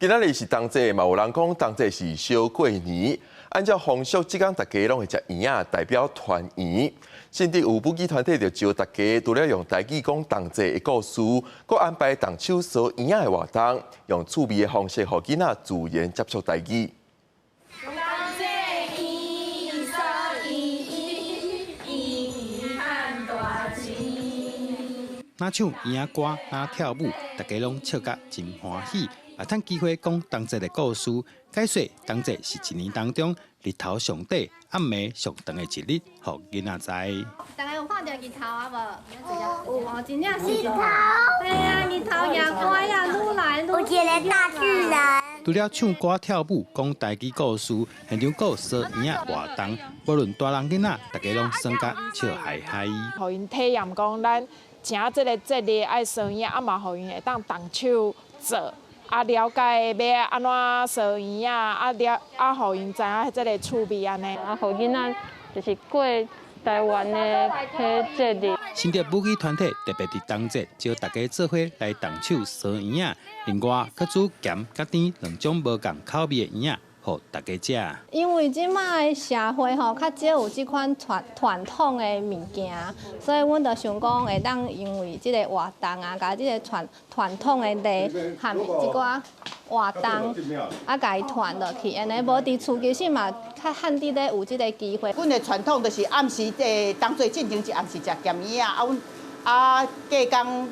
今仔日是冬至，嘛有人講冬至是小過年。按照風俗，這工大家攏會食圓仔，代表團圓。新竹有舞劇團體就招大家，除了用台語講冬至的故事，閣安排動手削圓仔的活動，用趣味的方式，予囡仔自然接觸台語。冬至圓，削圓圓，圓賺大錢。若唱圓仔歌，若跳舞，大家攏笑甲真歡喜。嘛趁機會講冬節的故事，解說冬節是一年當中日頭上短、暗暝上長的一日，予囡仔知。大家有看著日頭啊無？有哦，真正是日頭。對啊，日頭也乖啊，愈來愈。有一个大巨人。除了唱歌跳舞、講台語故事，現場閣有削圓仔活動，無論大人囡仔，大家攏耍甲笑嗨嗨。予𪜶體驗講，咱請這个節日愛削圓仔，啊嘛予𪜶會當動手做。啊，了解欲按怎削圓仔，啊了啊，予𪜶知影這个趣味按呢。啊，予囡仔就是過台灣的彼節日。新竹舞劇團體特別佇冬節招大家做伙來動手削圓仔，另外閣煮鹹佮甜兩種無仝口味的圓仔，予大家食。因為這擺的社會吼，較少有這款傳傳統的物件，所以阮就想講會當因為這个活動啊，共這个傳傳統的禮和一寡活動啊，共伊傳落去，按呢無佇厝其實嘛較罕佇咧有這个機會。阮的傳統就是暗時冬至進前一暗時食鹹圓仔，啊，阮啊隔工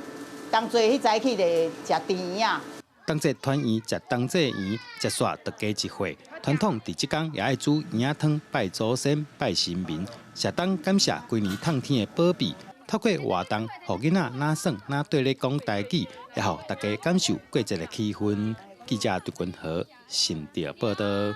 冬至彼早起就食甜圓仔。冬節團圓食冬至圓，食煞就加一歲。傳統佇這工也愛煮圓仔湯拜祖先、拜神明，社當感謝規年透天的保庇。透過活動，予囡仔若耍若綴咧講台語，也予大家感受過節的氣氛。記者杜君和新竹報導。